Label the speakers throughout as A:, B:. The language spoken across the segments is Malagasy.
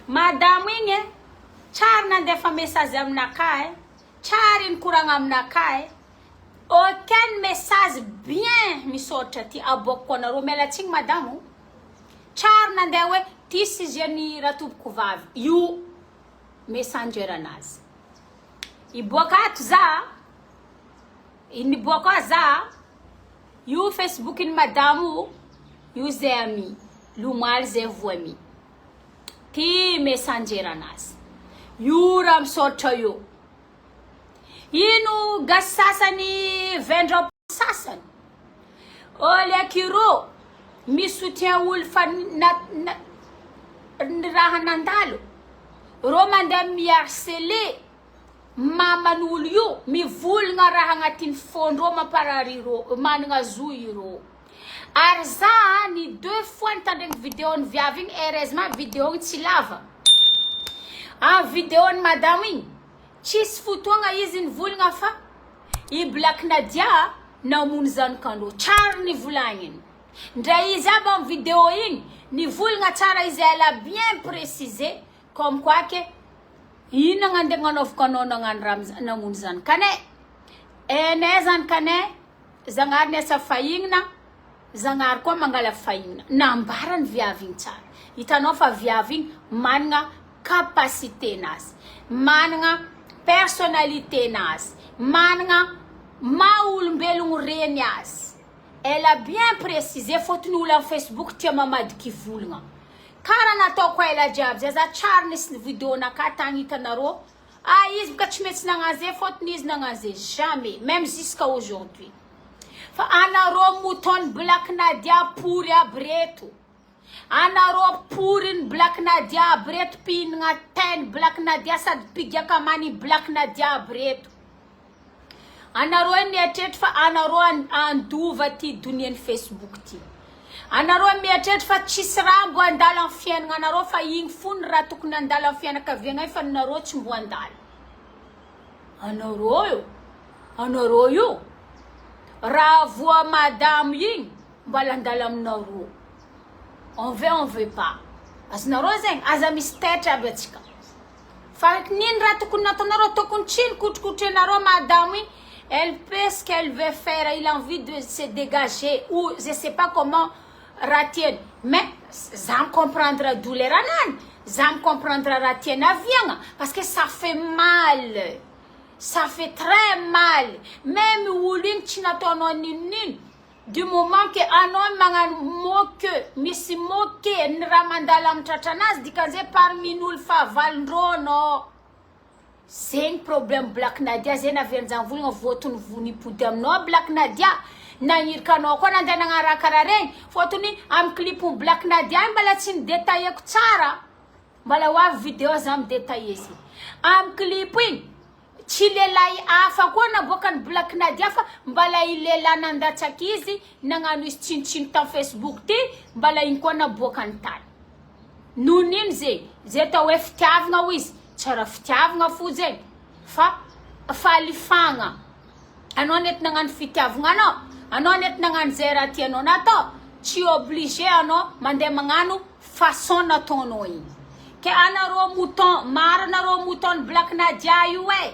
A: Madamo igny e, tsary nandefa message aminakahy e, tsary nikoragna aminakahy e, aucun message bien misaotra ty aboakako anareo, miala tsigny madamo, tsary nandeha hoe ty sujet ny ratompoko vavy io messenger anazy. Hiboaka ato za, niboaka ao za, io facebook ny madamo io, io zay ami, lomaly zay voami. Ty messenger anazy. Io raha misaotra io. Ino gasy sasany vendra sasany. Oleky rô mi soutien olo fa na, na, ny raha nandalo. Rô mandeha mi harceler maman'olo io, mivolagna raha agnatin'ny fon-drô mamparary irô, managna zo irô. Ary za ny deux fois nitandregny vidéo ny viavy igny, heureusement vidéo igny tsy lava. Amin'ny vidéo ny madamo igny, tsisy fotoagna izy nivolagna fa i Black Nadia namono zanak'andrô, tsara nivolagniny. Ndra izy aby amin'ny vidéo igny, nivolagna tsara izy, elle a bien précisé comme quoi que inona gn'andeha agnanaovako anao nagnano raha namono zanakanay. Hainay zanakanay, Zagnahary niasa fahignina, Zagnahary koa mangala fahignina. Nambarany viavy igny tsara. Hitanao fa viavy igny managna capacité nazy, managna personnalité nazy, managna maha olombelogno reny azy. Elle a bien précisé fôtony olo amin'ny Facebook tia mamadiky volagna. Kara nataoko ela jiaby zay za tsary nisy vidéo nakahy tagny hitanareo. Ah izy boka tsy maintsy nagnano zay fôtony izy nagnano zay jamais même jusqu'à aujourd'hui. Fa anareo mouton Black Nadia pory aby reto. Anareo pory ny Black Nadia aby reto mpihinagna teny Black Nadia sady mpigiaka amany Black Nadia aby reto. Anareo mieritreritra fa anareo andova ty donian'ny Facebook ty. Anareo mieritreritra fa tsisy raha mbo andalo amin'ny fiainana anareo fa igny fo ny raha tokony andalo amin'ny fianakaviagna io fa nareo tsy mbo andalo. Anareo io, anareo io, raha voa madamo igny mbala andalo aminareo. On veut on veut pas. Azonareo zegny, aza misy taitra aby atsika. Fa nino raha tokony nataonareo tokony tsy nikotrokotrenareo madame igny elle peut ce qu'elle veut faire il a envie de se dégager ou je sais pas comment raha tiany mais za mi-comprendre douleur anany za mi-comprendre raha tiany aviagna parce que ça fait mal, ça fait très mal, même olo igny tsy nataonao ninonino. Du moment que anao magnano moque, misy moque ny raha mandalo amin'ny tratranazy dikan'izay parmi ny olo fahavalondreo anao. Zegny problème Black Nadia zay naverin-jany volagna voatony vo nipody aminao Black Nadia nagnirika anao koa nandeha nagnano raha karaha regny fôtony amin'ny clip Black Nadia igny mbala tsy nidetailleko tsara mbala ho avy video za midetailler izy amin'ny clip igny. Tsy lehilahy hafa koa naboakan'i Black Nadia fa mbala i lehilahy nandatsaka izy nagnano izy tsinontsino tam Facebook ty mbala igny koa naboakany tany. Noho n'ino zegny? Zay atao hoe fitiavagna hoy izy, tsy raha fitiavagna fo zegny fa falifagna. Anao nety nagnano fitiavagna anao, anao nety nagnano zay raha tianao natao, tsy obligé anao mandeha magnano façon nataonao igny. Ke anareo mouton, maro anareo mouton Black Nadia io e!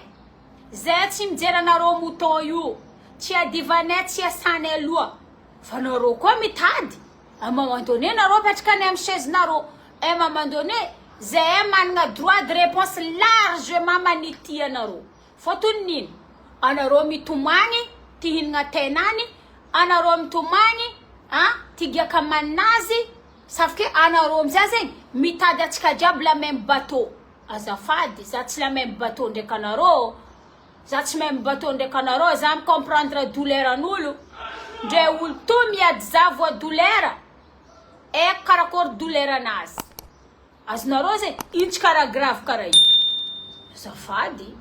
A: Zay tsy mijery anareo mouton io, tsy adivanay tsy asanay loha, fa nareo koa mitady, à un moment donné nareo mipetraka any amy chaise nareo, à un moment donné zahay managna droit de réponse largement manity anareo. Fôtony nino? Anareo mitomagny ty hihinagna tenany, anareo mitomagny a ty giaka maninazy, sauf que anareo amizay zegny mitady atsika jiaby la même bateau. Azafady za tsy la même bateau ndraiky anareo, za tsy même bateau ndraiky anareo, za mi comprendre douleur an'olo, ndre olo to miady za voa douleur, haiko karakôry douleur anazy. Azonareo zay? Ino tsy karaha grave karaha io? Azafady.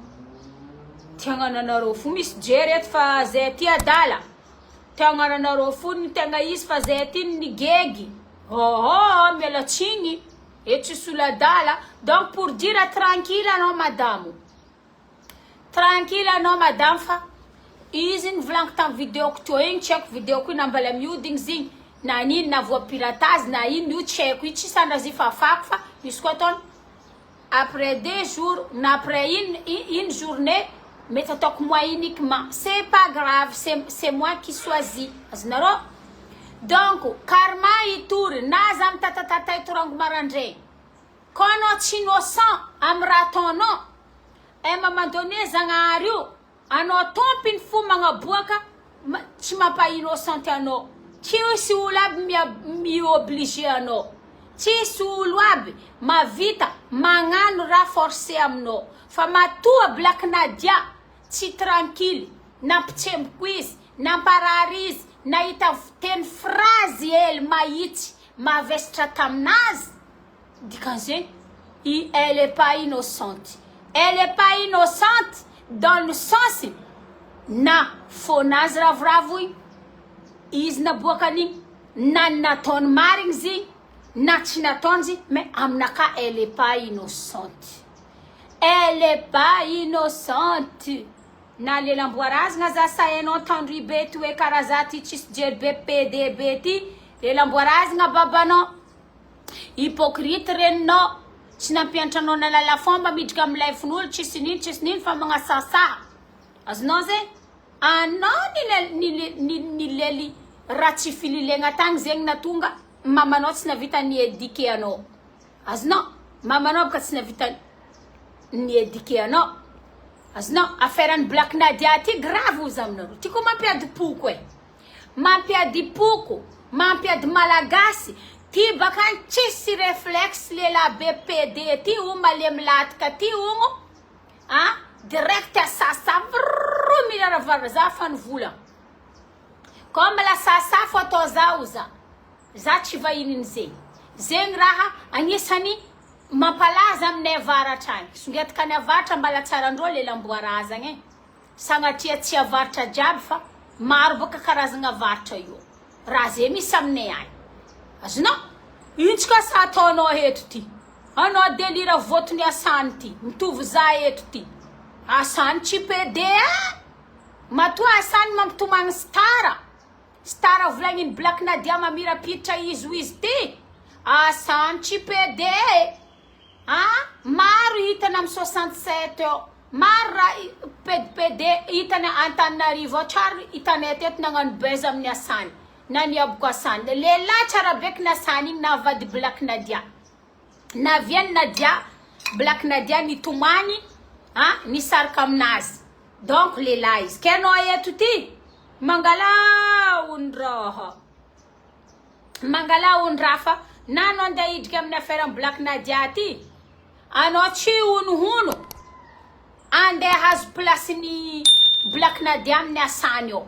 A: Tiagnananareo fo misy jery eto fa zay aty adala. Tiagnananareo fo ny tegna izy fa zay aty ny gegy. Ôhô, miala tsigny. Eto tsisy olo adala. Donc pour dire tranquille anao madamo. Tranquille anao madame fa izy nivolaniko tamin'ny vidéo-ko teo igny tsy haiko vidéo-ko io na mbola mihodigny izy igny na nino na voa piratage na ino io tsy haiko io tsy sandrazy fafako fa misy koa ataony. après deux jours na après une une journée mety ataoko moi uniquement c'est pas grave c'est c'est moi qui choisis azonareo donc karma hitory na za mitatatata eto rango marandraigny ko anao tsy innocent amy raha ataonao un moment donné zagnahary io Anao tompiny fo magnaboaka tsy mampa innocente anao tsisy olo aby mi oblige anao tsisy olo aby mavita magnano raha force aminao fa matoa black nadia tsy tranquille nampitsemboko izy namparary izy nahita teny phrase hely mahitsy mavesatra taminazy Dikan'izegny i elle est pas innocente elle est pas innocente dans le sens na fônazy ravoravo igny izy naboakany igny na ny nataony marigny izy igny na tsy nataony izy mais aminakahy elle est pas innocente elle est pas innocente na lelamboarazagna za sahainao tandroy be ty hoe karaha za ty tsisy jery be PD be ty lelamboarazagna babanao Hypocrite reninao, tsy nampianatra anao nahalala fomba miditra amin'ny live-n'olo tsisy nino tsisy nino fa magnasasaha. Azonao zegny? Anao nile nilely raha tsy fililegna tagny zegny natonga mamanao tsy navita ni-eduquer anao. Azonao? Mamanao boka tsy navita ni-eduquer anao. Azonao? Affaire an'i Black Nadia ty grave ozy aminareo. Ty koa mampiady poko e. Mampiady poko, mampiady malagasy, ty bakany tsisy reflexe lehilahy be PD ty o malemy latka ty ogno a direct sasa vrrrr miraravarara za fa nivola comme la sasa fo atao zaho za za tsy vahininy zegny zegny raha agnisany mampalaza aminay avaratra agny songetaka any avaratra mbala tsara ndreo lelamboarazagna e. Sagnatria tsy avaratra jiaby fa maro baka karazagna avaratra io. Raha ze misy aminay agny. Azonao? Ino tsy ka sa ataonao eto ty? Anao delira votony asany ty. Mitovy za eto ty. Asany tsy PD ah! Matoa asany mampitomagny star. Star volagniny Black Nadia mamirapiritra izy ho izy ty. Asany tsy PD eh! Ah maro hitany am 67 eo maro raha pdpd hitany Antananarivo ao tsary hitanay teto nagnano buzz amin'ny asany na nihaboko asany lehilahy tsara beky nasany igny navady black nadia naviany nadia black nadia nitomagny ah nisaraka aminazy donc lehilahy izy ke anao eto ty mangala ondraha Mangala ondraha fa na anao andeha hidriky amin'ny affaire an'i Black Nadia ty, anao tsy honohono andeha hahazo place-n'i Black Nadia amin'ny asany ao.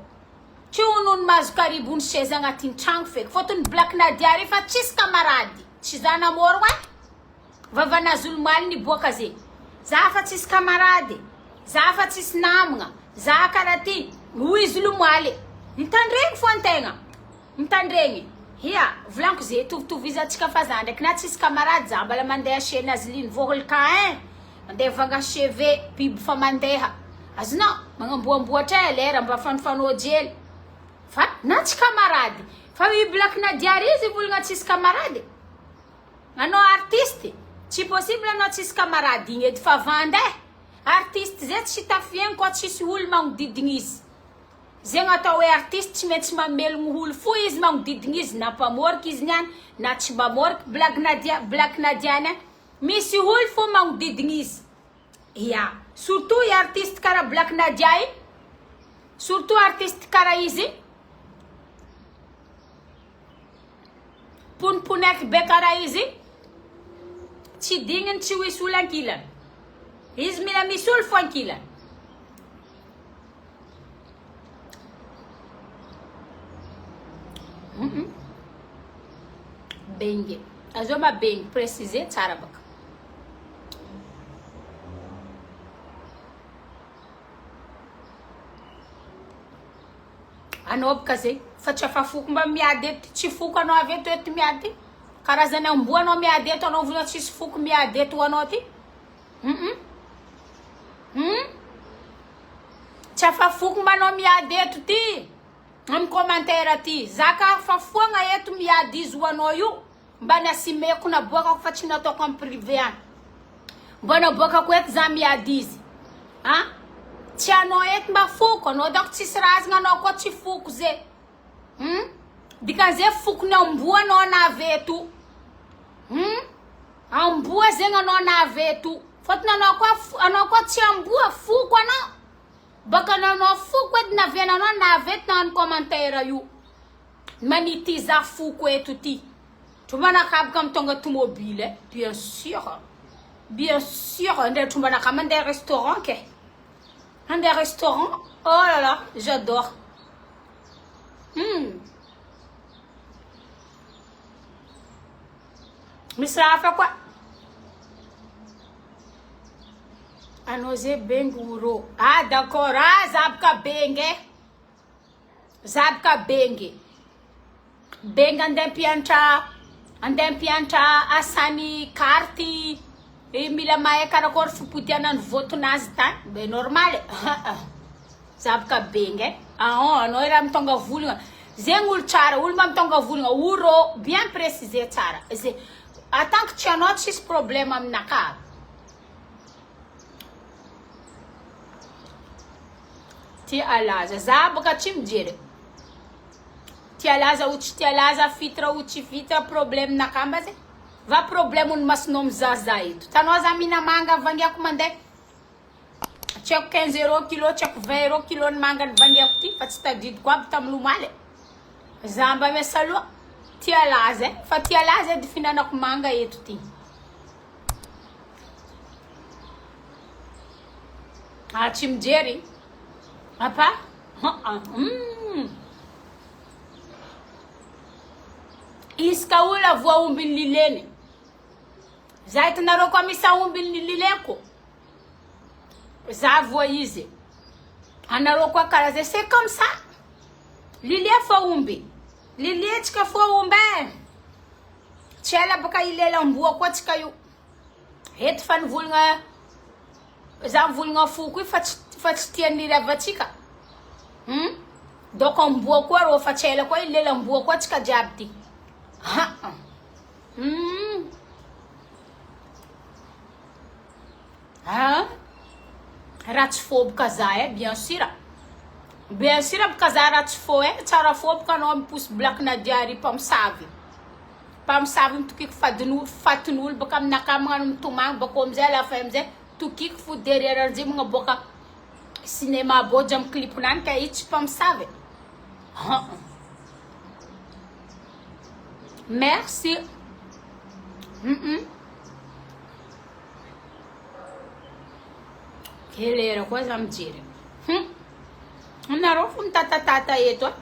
A: Tsy honohono mahazo karibo ny seza agnatin'ny tragno feky. Fôtony Black Nadia re fa tsisy camarade. Tsy za namôrogno e. Vavanazy olomaly niboaka ze. Za fa tsisy camarade. Za fa tsisy namagna. Za karaha ty. Hoy izy olomaly. Mitandregny fô antegna. Mitandregny. Hia, volaniko ze itovitovizantsika fa za ndraiky na tsisy camarade za mbala mandeha chez Naziline Vohilka ein! Mandeha vanga cheveux, biby fa mandeha. Azonao? Magnamboamboatra e lera mba fanofanôjy hely. Fa na tsy camarade. Fa i Black Nadia ry izy volagna tsisy camarade. Anao artiste, tsy possible anao tsisy camarade igny edy fa vandy eh! Artiste zay tsy tafiegny koa tsisy olo magnodidigny izy. Zegny atao hoe artiste tsy maintsy mamelogno olo fo izy magnodidigny izy na mpamôriky izy niany na tsy mpamôriky black nadia black nadia niany misy olo fo magnodidigny izy ya surtout i artiste kara black nadia i surtout artiste kara izy Poniponeky be karaha izy tsy digniny tsy ho hisy olo ankilany. Izy mila misy olo fo ankilany. Bengy. Azao ma bengy préciser tsara baka. Anao boka zay fa tsy afafoko mba miady eto tsy foko anao avy eto eto miady karazana amboa anao miady eto anao vola tsisy foko miady eto ho anao ty hum hum tsy afafoko mba anao miady eto ty amy commentaire ty za ka afafoagna eto miady izy ho anao io mba nasimeko naboakako fa tsy nataoko amy privé any. Mba naboakako eto za miady izy. A! Tsy anao eto mba foko, anao dako tsisy razagna anao koa tsy foko ze. Hum! Dikan'izay fokony amboa anao navy eto. Hum! Amboa zegny anao navy eto. Fôtony anao koa anao koa tsy amboa, foko anao. Baka nanao foko edy naviananao navy eto nagnano commentaire io. Manitiza foko eto ty. Trombanakabaka mitônga tomobile eh, bien sûr. Bien sûr, ndray trombanaka mandeha restaurant ke. Handeha restaurant, oh là là, j'adore. Hmm. Misy raha hafa koa. Anao ze bengy oro. Ah d'accord, ah za boka bengy eh. Za boka bengy. Bengy andeha mpianatra andeha mpianatra asany carte e mila mahay karakory fipodianany votonazy tany. Ben normal e. Za boka bengy eh. Aon anao raha mitonga volagna. Zegny olo tsara, olo mba mitonga volagna oro bien précisé tsara. Ze en tant que tsy anao tsisy problème aminakahy. Tia alaza za boka tsy mijery. Tia laza ou tsy tia laza, fitra ou tsy fitra, problème nakamba ze. Va problème ny masonao mizaha za eto. Tanao za mihina manga vangiako mandeha. Tsy haiko 15 euros kilo, tsy haiko 20 euros kilo ny manga nivangiako ty fa tsy tadidiko aby tamin'ny omaly. Za mba miasa loha. Tia laza e. Fa tia laza edy fihinanako manga eto ty. Ah, tsy mijery. Apa? Hum. Isaka olona voaombin'ny lileny. Za hitanareo koa misy aombin'ny lileko. Za voa izy. Anareo koa karaha zay. C'est comme ça. Lilia fô omby. Lilia tsika fô omby e. Tsy ela baka ilela amboa koa tsika io. Eto fa nivolagna za mivolagna foko io fa tsy fa tsy tian'ny ravatsika. Hum. Donc amboa koa rô fa tsy ela koa ilela amboa koa tsika jiaby ty. Ha. Hum. Ha. Ratsy fô boka za e, bien sûr. Bien sûr boka za ratsy fô e, tsara fô boka anao miposy black Nadia ry mpamosavy. Mpamosavy mitokiko fadin'olo, fatin'olo baka aminakahy magnano mitomagny bakeo amizay à la fin amizay tokiko fo derrière anjy magnaboaka cinéma bôjy amy clip nany ka izy tsy mpamosavy e. Ha. Merci. Mm Quelle lera koa za mijery. Hum. Anareo fo mitatatata eto a.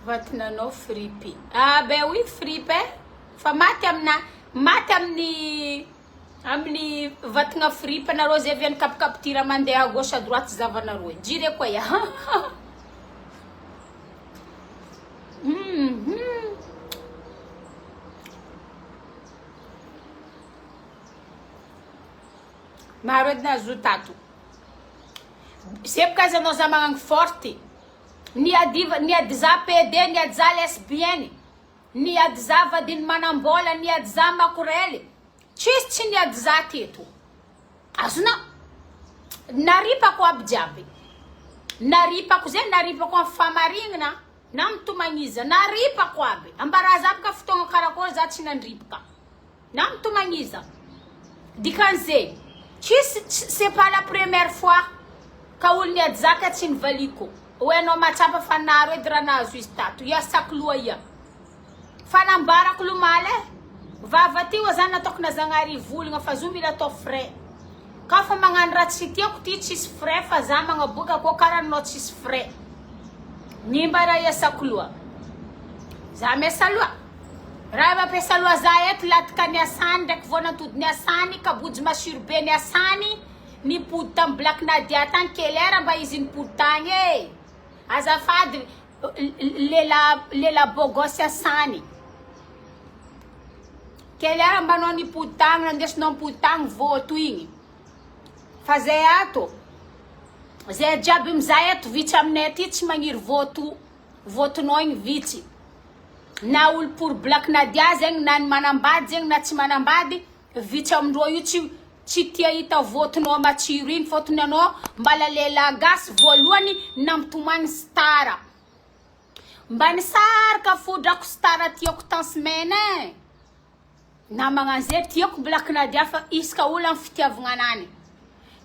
A: Vatinanao fripy. Ah ben oui fripy eh. Fa maty amina maty amin'ny amin'ny vatagna fripy anareo zay avy any kapikapitira mandeha à gauche à droite zavanareo. Jire koa ya. Mhm. Maro edy nahazo tato. Zeboka aza anao za magnano forte. Niady niady za PD, niady za lesbienne, niady za vadiny manambola, niady za makorely. Tsisy tsy niady za teto. Azonao? Naripako aby jiaby. Naripako zay, naripako amin'ny fahamarignana na mitomagniza. Naripako aby. Ambaraza aby ka fotoagna karakory za tsy nandripaka. Na mitomagniza. Dikan'izay, tsisy, c'est pas la première fois ka olo niady zaka tsy nivaliko. Hoe anao mahatsapa fa naro edy raha nahazo izy tato. Iasako loha ia. Fa nambarako lomaly e. Vava ty oa zany nataoko nazagnahary hivolagna fa zo mila atao frais. Ka fa magnano raha tsy tiako ty tsisy frais fa za magnaboaka koa karaha anao tsisy frais. Nimba raha iasako loha. Za miasa loha. Raha mampiasa loha za eto latika niasany ndraiky vao nantody niasany kabojy masiro be niasany nipody tam black nadia tagny quelle heure mba izy nipody tagny e azafady lela lela beau gosse asany quelle heure mba anao nipody tagny nandesinao nipody tagny voto igny fa zay ato zay jiaby mizaha eto vitsy aminay aty tsy magniry voto votonao igny vitsy na olo pour black nadia zegny na ny manambady zegny na tsy manambady. Vitsy amindreo io tsy tsy tia hita votinao matsiro igny fôtony anao mbala lehilahy gasy voalohany nampitomagny star. Mba nisarika fo drako star tiako tansmena eh. Namagna anze tiako Black Nadia fa isaka olo am fitiavagna anany.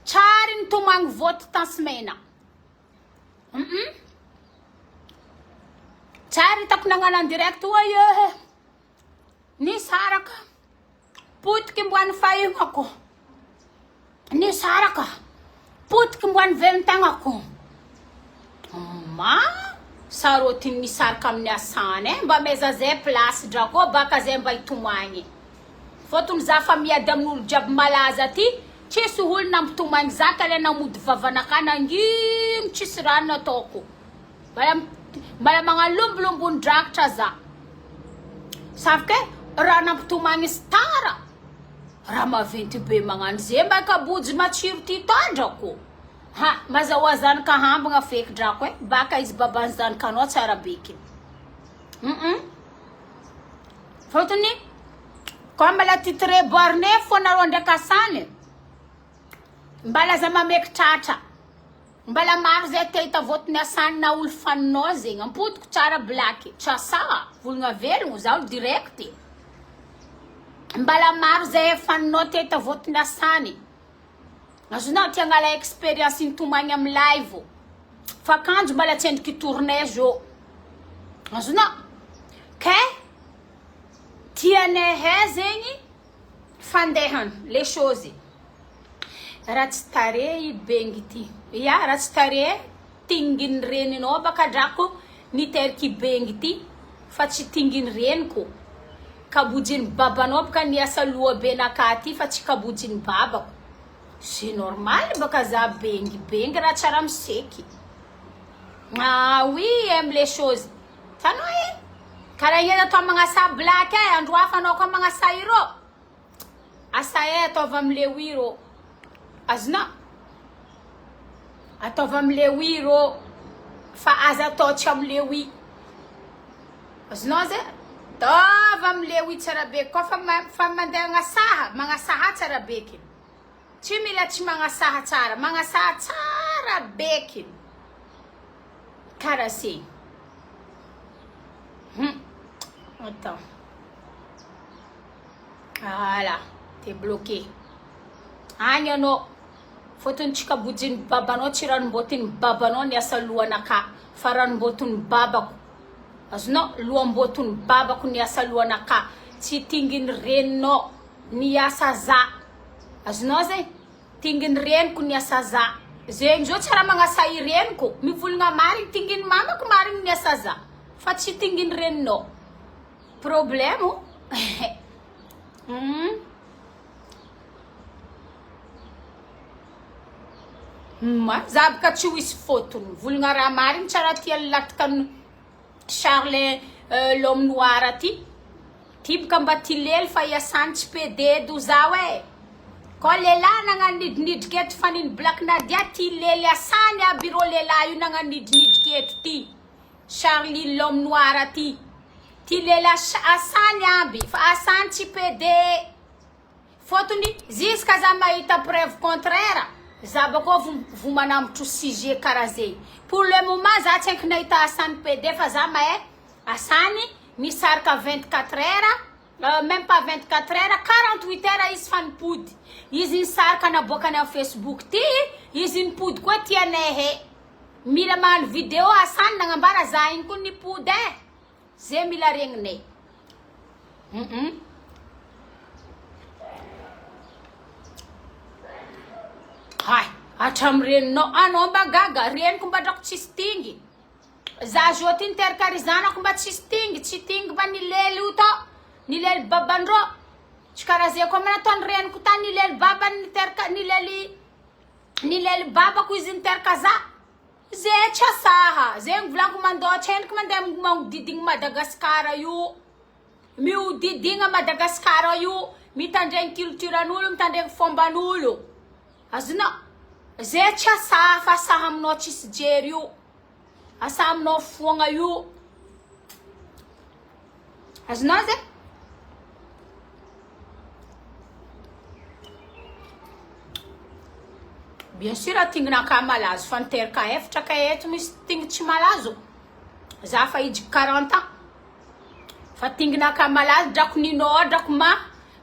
A: Tsary nitomagny vote tansmena. Hum Tsary hitako nagnano en direct oa eh. Nisaraka. Potiky mboany fahignako. Nisaraka. Potiky mboany velon-tagnako. Ma sarotiny misaraka amin'ny asany eh. Mba ameza zay place drako baka zay mba hitomagny. Fôtony za fa miady amin'olo jiaby malaza aty, tsisy olo nampitomagny za ka le namody vavanakahy nangigny tsisy raha nataoko. Mbala mbala magnano lombolombon-drakitra za. Sarotra e, raha nampitomagny star, raha maventy be magnano ze mba kabojy matsiro ty tandrako. Ha, mazahoa zanaka hambagna feky drako e, baka izy baban'ny zanakanao tsara beky. Hum Fôtony, koa mbala titre borné fô nareo ndraiky asany, mbala aza mameky tratra. Mbala maro zay te hita vôtiny asany na olo faninao zegny ampodiko tsara black tsasa volagna velogno zaho direct mbala maro zay faninao te hita vôtiny asany azonao te angala experience nitomagny amy live fa kanjo mbala tsy endriky tourne zo azonao ke tianay he zegny fandehany les choses Ratsy tarehy i bengy ty. Ya ratsy tarehy tinginy reninao baka drako niteraka i bengy ty fa tsy tinginy reniko. Kabojiny babanao baka niasa loha be naka ty fa tsy kabojiny babako. C'est normal baka za bengy bengy raha tsara miseky. Ah oui aime les choses. Tanao e. Karaha igny atao magnasa black e, andro hafa anao koa magnasa irô. Asa eh ataovy am le oui rô. Azonao? Ataovy am le oui rô. Fa aza atao tsy am le oui. Azonao zay? Ataovy am le oui tsara be. Koa fa fa mandeha agnasaha, magnasaha tsara beky. Tsy mila tsy magnasaha tsara, magnasaha tsara beky. Karaha zegny. Hum. Attends. Voilà, débloqué. Agny anao. Fôtony tsy kabojin'ny babanao, tsy ranom-bôtin'ny babanao ny asa lohanakà, fa ranom-bôtin'ny babako. Azonao? Loham-bôtin'ny babako ny asa lohanakà. Tsy tingin'ny reninao ny asa za. Azonao zay? Tingin'ny reniko ny asa za. Zegny zao tsy raha magnasa i reniko. Mivolagna marigny, tingin'ny mamako marigny ny asa za. Fa tsy tingin'ny reninao. Problème o. Hum. Ma, za boka tsy ho hisy fôtony. Volagna raha marigny tsy raha tia lataka Charles euh, l'homme noir aty. Ty boka mba ty lely fa iasany tsy PD edy ho zaho e. Koa lehilahy nagnano nidinidriky eto fa nino Black Nadia ty lely asany aby ireo lehilahy io nagnano nidinidriky eto ty. Charlie l'homme noir aty. Ty lehilahy asany aby fa asany tsy PD. Fôtony jusqu'à za mahita preuve contraire za bakô vo vo manambotro sujet karaha zegny. Pour le moment za tsy haiko nahita asany PD fa za mahay asany nisarika 24 heures même pas 24 heures 48 heures izy fa nipody. Izy nisarika naboakany am facebook ty izy nipody koa tianay he. Mila magnano video asany nagnambara za igny koa nipody eh. Ze mila regninay. Hum Hay, hatramin'ny reninao, anao mba gaga, reniko mba drako tsisy tingy. Za zo ty niteraka ry zanako mba tsisy tingy, tsy tingy mba nilely io tao, nilely babandreo. Tsy karaha ze koa mba nataon'ny reniko tany nilely babany niteraka nilely nilely babako izy niteraka za. Ze tsy asaha, zegny volaniko mandao tsendriky mandeha magnodidigny Madagascar io. Miodidigna Madagascar io, mitandregny culture an'olo, mitandregny fomban'olo. Azonao? Ze tsy asaha fa asaha aminao tsisy jery io. Asaha aminao foagna io. Azonao zay? Bien sûr tinginakahy malazo fa niteraka efatra kay eto misy tingy tsy malazo. Za fa hidriky 40 ans. Fa tinginakahy malazo drako ninao drako ma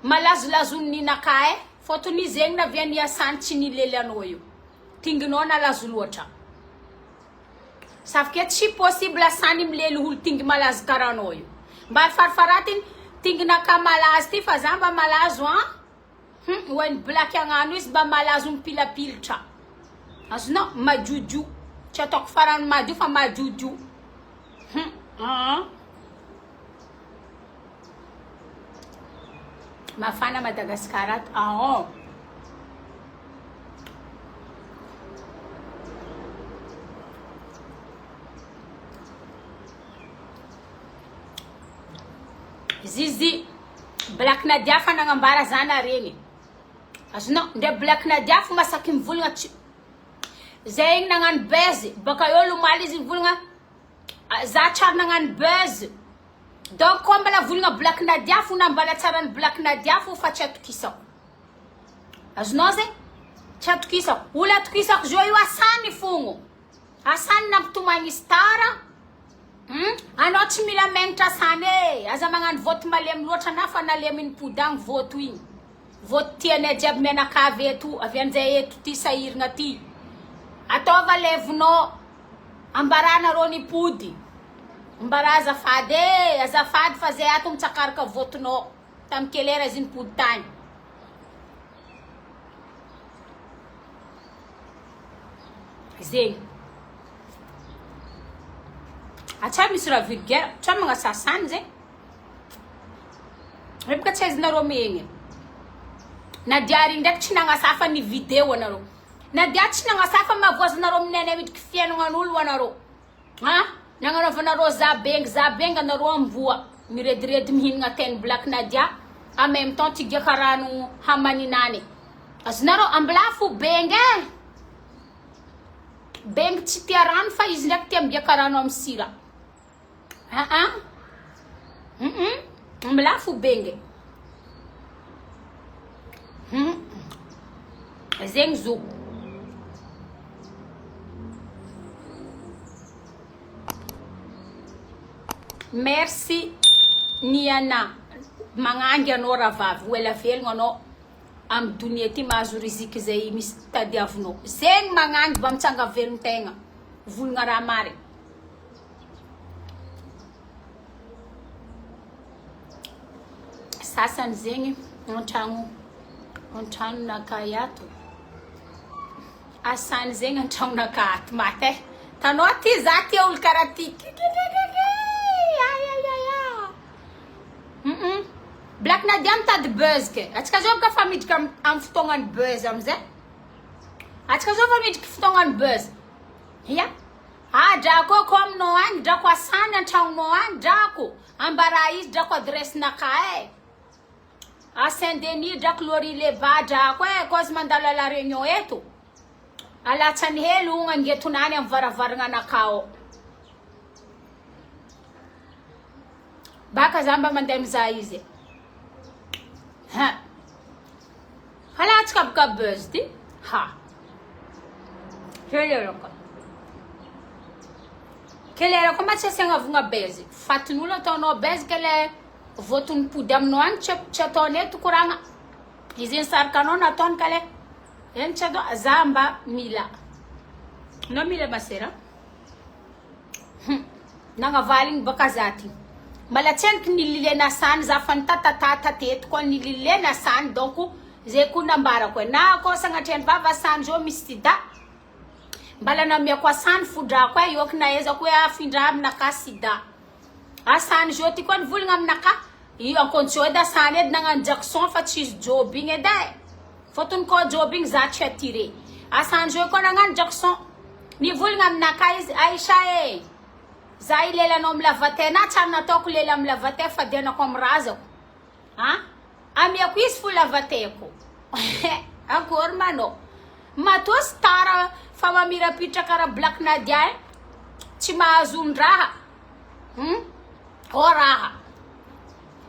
A: malazolazon'ny ninakahy e. Fôtony izy zegny navia niasany tsy nilely anao io. Tinginao nalazo loatra. Sauf que tsy possible sany milely olo tingy malazo karaha anao io. Mba farifaratiny tinginakahy malazo ty fa za mba malazo an. Hum hoan'ny black agnano izy mba malazo mipilapilitra. Azonao? Madiodio. Tsy ataoko farany madio fa madiodio. Hum aa. Mafana Madagascar ato. Aon. Zizi. Black Nadia fa nagnambara zana regny. Azonao? Ndre Black Nadia fo masaky mivolagna tsy zay igny nagnano buzz baka eo lomaly izy nivolagna za tsary nagnano buzz donc koa mbala volagna Black Nadia fo na mbala tsara ny Black Nadia fo fa tsy atokisako. Azonao zegny? Tsy atokisako. Olo atokisako zao io asany fogno. Asany nampitomagny star. Hum anao tsy mila megnitra asany e! Aza magnano vote malemy loatra na fa nalemy nipody agny vote igny. Vote tianay jiaby mianakavy eto avy anjay eto ty sahiragna ty. Ataova levinao ambarà nareo nipody. Ambarà azafady e! Azafady fa zay ato mitsakaraka vote-nao. Tamy quelle heure izy nipody tagny? Zegny. Atsa misy raha vulgaire, tsa magnasasany zegny. Reo boka tsy aizinareo megny. Nadia ary ndraiky tsy nagnasafa ny vidéo anareo. Nadia tsy nagnasafa mavoazanareo minenay midriky fiaignan'olo anareo. Ha? Nagnanaovanareo za bengy za bengy anareo amboa mirediredy mihinagna teny Black Nadia en même temps tigaka rano hamaninany. Azonareo ambilafo bengy eh. Bengy tsy tia rano fa izy ndraiky tia migiaka rano amin'ny sira. Ah ah. Hum milafo bengy. Hum. Zegny zo. Merci Niana. Magnangy anao rahavavy. Ho ela velogno anao. Amy donia ty mahazo riziky zay misy tadiavinao. Zegny magnangy mba mitsanga velon-tegna. Volagna raha marigny. Sasany zegny antragno antranonakahy ato. Asany zegny antragnonakahy ato maty e. Tanao ty za tia olo karaha ty. Kikikikiki. Ay ay ay ay. Mm Black Nadia mitady buzz ke. Atsika zao boka fa miditra am am fotoagnan'ny buzz amizay. Atsika zao fa miditra fotoagnan'ny buzz. Ya. Ah drako ako aminao agny drako asany antragnonao agny drako. Ambarà izy drako adresse naka e. A Saint Denis drako Lori Leba drako e, cause mandalo à la Réunion eto. Alatsany hely ogna angetonany amy varavaragna anakao. Baka za mba mandeha mizaha izy e. Ha. Halatsaka boka buzz ty. Ha. Kelera koa. Kelera koa ma tsy asiagna vogna buzz. Fatin'olo ataonao buzz ke le voton'ny pody aminao agny tsy tsy ataony eto koragna. Izy nisarika anao nataony ka le eny tsy atao za mba mila. Anao mila masera? Hum. Nagnavaly igny baka za ty. Mbala tsy henoko nilile nasany za fa nitatatata teto koa nilile nasany donc zay koa nambarako e. Na koa sagnatria ny vava asany zao misy sida. Mbala namiako asany fodrako e, ioky nahaizako hoe afindra aminakahy sida. Asany zao ty koa nivolagna aminakahy, io ankontsio edy asany edy nagnano Jackson fa tsisy job igny edy e. Fôtony koa job igny za tsy attiré. Asany zao koa nagnano Jackson. Nivolagna aminakahy izy, Aisha e! Za ilelanao amy lavater na tsary nataoko lela amy lavater fadianako amy razako. A! Amiako izy fo lavater-ko. Akory ma anao. Matoa star fa mamirapiritra karaha Black Nadia eh. Tsy mahazo on-draha. Hum. Oh raha.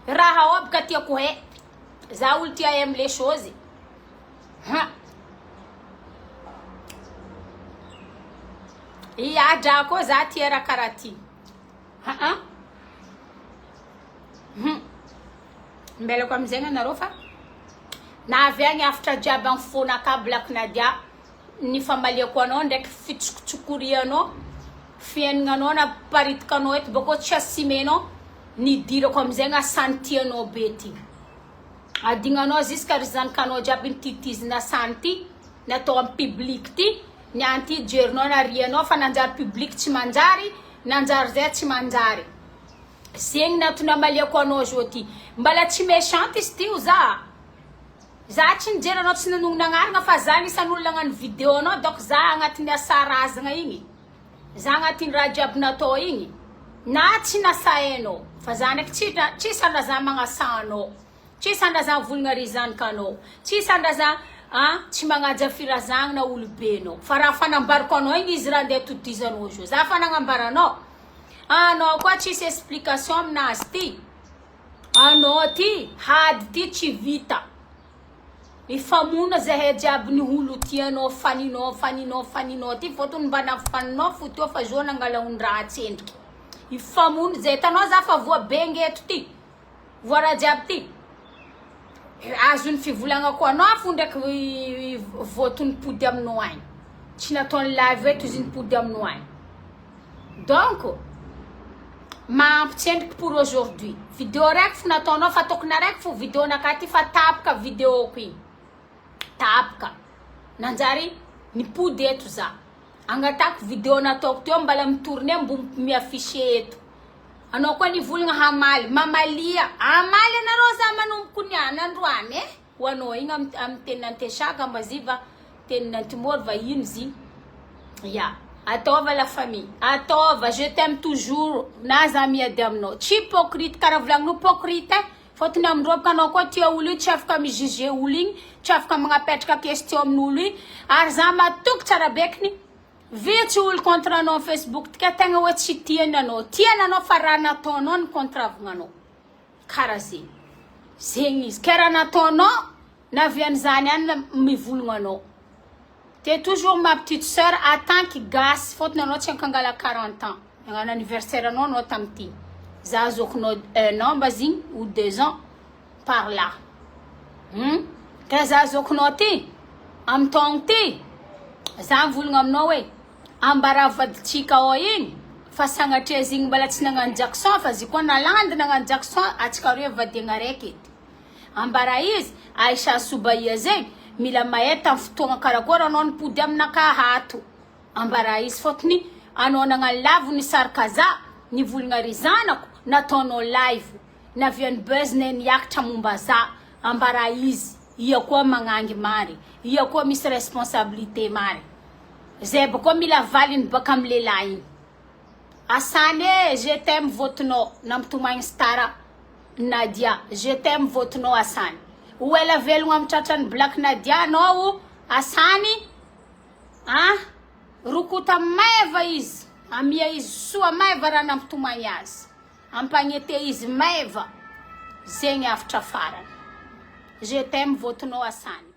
A: Raha ao baka tiako he. Za olo tia aime les choses. Ha. Ia dra koa za tia raha karaha ty. Aa. Hum. Mbelako amizegny anareo fa na avy agny hafatra jiaby amy fônakà Black Nadia ny famaliako anao ndraiky fitsokitsokorianao fiaignananao naparitakanao eto bakeo tsy assumenao nidirako amizegny asany tianao be ty. Adignanao jusqu'à ry zanakanao jiaby nititizina asany ty natao amy public ty niany ty jerinao narianao fa nanjary public tsy manjary nanjary zay tsy manjary. Zegny ny antony amaliako anao zao ty. Mbala tsy méchante izy ty o za. Za tsy nijery anao tsy nanognona agnarana fa za agnisan'ny olona nagnano vidéo anao donc za agnatin'ny asa razagna igny. Za agnatin'ny raha jiaby natao igny. Na tsy nasainao fa za ndraiky tsy tsisy andra za magnasa anao. Tsisy andra za mivolagna ry zanakanao. Tsisy andra za a tsy magnaja firazagna na olobenao. Fa raha fanambarako anao igny izy raha andeha todizanao zao. Za fa nagnambara anao. Anao koa tsisy explication aminazy ty. Anao ty hady ty tsy vita. Mifamono zahay jiaby ny olo tianao faninao faninao faninao ty fôtony mba nafaninao fo teo fa zao nangala ondraha tsendriky. Mifamono zay hitanao za fa voa bengy eto ty. Voa raha jiaby ty. Azon'ny fivolagnako anao fo ndraiky voatony pody aminao agny. Tsy nataony live eto izy nipody aminao agny. Donc mahampy tsendriky pour aujourd'hui. Vidéo raiky fo nataonao fa tokony araiky fo vidéo nakahy ty fa tapaka vidéo-ko igny. Tapaka. Nanjary nipody eto za. Angatako vidéo nataoko teo mbala mi-tourner mbo mi-afficher eto. Anao koa nivolagna hamaly, mamalia. Hamaly anareo za manomboko niany androany e. Ho anao igny amy amy tenin'Antesaka Ambaziva, tenin'Antimoro va ino izy igny. Ya, ataova la famille, ataova, je t'aime toujours, na za miady aminao. Tsy hypocrite karaha volagninao hypocrite e. Fôtony amindreo bôka anao koa tia olo io tsy afaka mi-juger olo igny, tsy afaka magnapetraka question amin'olo igny. Ary za matoky tsara bekiny, vitsy olo contre anao am Facebook ty ka tegna hoe tsy tiany anao. Tiany anao fa raha nataonao ny contre-avagna anao. Kara zegny. Zegny izy. Ke raha nataonao, navian'izany ihany mivolagna anao. T'es toujours ma petite soeur en tant que gasy fôtony anao tsy ankangala 40 ans. Nagnano anniversaire anao anao tamity. Za zokinao un an mba zigny ou deux ans par là. Hum? Ke za zokinao ty, amy taogno ty, za mivolagna aminao hoe ambara vaditsika ao igny fa sagnatria izy igny mbala tsy nagnano Jackson fa izy koa nalandy nagnano Jackson atsika roe vadiagna araiky edy. Ambara izy, Aisha Soubahia zegny, mila mahay tam fotoagna karakôry anao nipody aminakahy ato. Ambara izy fôtony anao nagnano lavo nisarika za, nivolagna ry zanako, nataonao live, navian'ny buzz ne niakatra momba za. Ambara izy, ia koa magnangy marigny, ia koa misy responsabilité marigny. Zay bôka mila valiny baka amy lehilahy igny. Asany e, je t'aime votinao, nampitomagny star Nadia, je t'aime votinao Asany. Ho ela velogno amy tratran'i Black Nadia anao Asany ah, rokota maiva izy, amia izy soa maiva raha nampitomagny azy. Ampagnete izy maiva, zegny hafatra farany. Je t'aime votinao Asany.